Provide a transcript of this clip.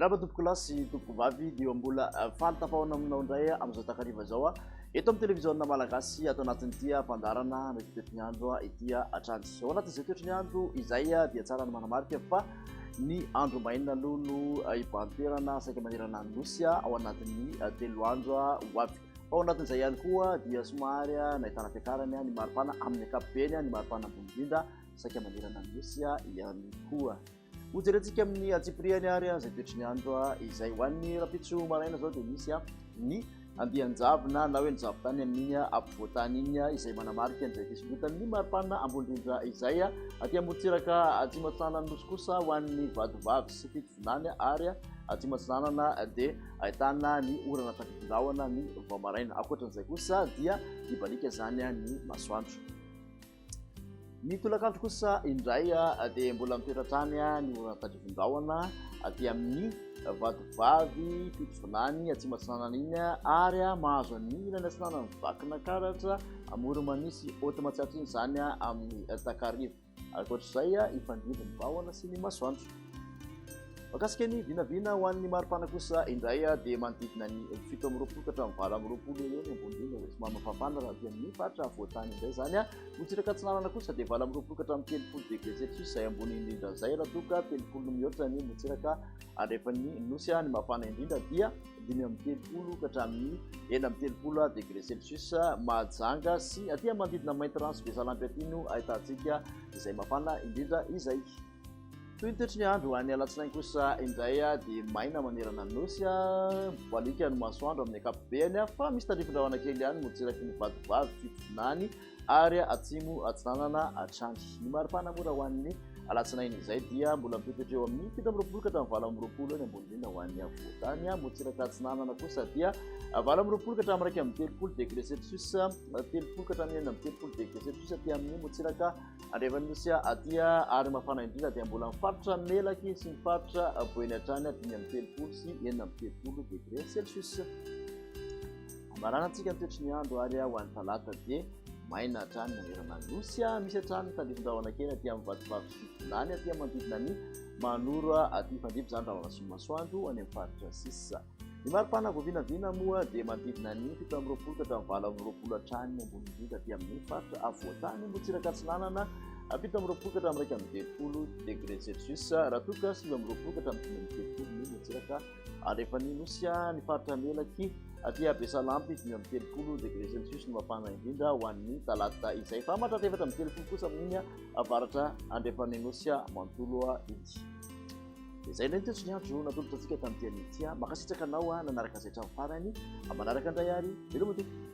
Mirahaba tompokolahy sy tompokovavy, dia mbola faly tafahaona aminao indray amin'izao takariva izao eto amin'ny televiziona malagasy ato anatin'ity fandaharana mety toetry ny andro ity hatrany. Ao anatin'izay toetry ny andro izay dia tsara ny manamarika fa ny andro maina aloha no hibahan-toerana saika manerana ny nosy ao anatin'ny 3 andro ho avy. Fa ao anatin'izay ihany koa dia somary nahitana fiakarany ny maripana amin'ny ankapobeny, ny maripana ambony indrindra saika manerana ny nosy ihany koa. Hojerentsika amin'ny antsipiriany ary izay toetry ny andro izay. Ho an'ny rahampitso maraina izao dia misy ny andian-javona na hoe ny zavon-tany amin'iny ampovoan-tany iny izay manamarika an'izay fisondrotan'ny maripana ambony indrindra izay. Aty amorontsiraka atsimo atsinanan'ny nosy kosa ho an'ny Vatovavy sy Fitovinany ary atsimo atsinanana dia ahitana ny orana tandrifin-drahona ny vao maraina. Ankoatran'izay kosa dia hibaliaka izany ny masoandro. Ny tolakandro kosa indray dia mbola mitoetra hatrany ny orana tandrifin-drahona aty amin'ny Vatovavy, Fitovinany, Atsimo Atsinanana iny ary mahazo an'ny ilany atsinanan'i Vakinankaratra, Amoron'i sy Haute Matsiatra iny izany amin'ny takariva. Ankoatra izay, hifandimby ny rahona sy ny masoandro. Mahakasika ny vinavina ho an'ny maripana kosa indray dia manodidina ny 27 ka hatramin'ny 28 eo ny ambony indrindra izay somary mafampana raha aty amin'ny faritra afovoan-tany indray izany. Morontsiraka atsinanana kosa dia 28 ka hatramin'ny 30 degré celsius izay ambony indrindra izay raha toa ka 30 no mihoatra ny morontsiraka andrefan'ny nosy. Ny mafana indrindra dia 35 ka hatramin'ny 36 degré celsius Mahajanga sy aty amin'ny manodidina Maintirano sy Besalampy aty no ahitantsika izay mafana indrindra izay. Toy ny toetry ny andro any alatsinainy kosa indray dia maina manerana ny nosy, mibaliaka ny masoandro amin'ny ankapobeny fa misy tandrifin-drahona kely ihany morontsiraky ny Vatovavy, Fitovinany ary Atsimo Atsinanana hatrany. Ny maripana mora ho an'ny alatsinainy izay dia mbola mitoetoetra eo amin'ny 27 ka hatramin'ny 28 eo ny ambony indrindra ho an'ny afovoan-tany. Morontsiraka Atsinanana kosa dia 28 ka hatramin'ny 31 degré celsius, 30 ka hatramin'ny 36 degré celsius aty amin'ny morontsiraka Andrefan'ny Nosy aty ary mafana indrindra dia mbola ny faritra Melaky sy ny faritra Boeny hatrany 35 sy 36 degré celsius. Amaranantsika ny toetry ny andro ary ho an'ny talata dia maina hatrany manerana ny Nosy. Misy hatrany ny tandrifin-drahona kely aty amin'ny Vatovavy sy Fitovinany aty manodidina ny Mahanoro aty Fandrimpy izany rahona sy masoandro any amin'ny faritra sisa. Ny maripana voavinavina moa dia manodidina ny 27 ka hatramin'ny 28 hatrany ny ambony indrindra aty amin'ny faritra afovoan-tany, morontsiraka atsinanana 27 ka hatramin'ny 31 degré celsius, raha toa ka 29 ka hatramin'ny 35 ny morontsiraka andrefan'ny nosy. Ny faritra Melaky aty Besalampy 35 degré celsius no mafana indrindra ho an'ny talata izay, fa mahatratra 34 kosa amin'iny avaratra andrefan'ny nosy manontolo iny. Izay indray ny toetry ny andro natolotra antsika tamin'ity anio ity. Mankasitraka anao nanaraka izay hatramin'ny farany. Manaraka indray ary. Veloma tompoko.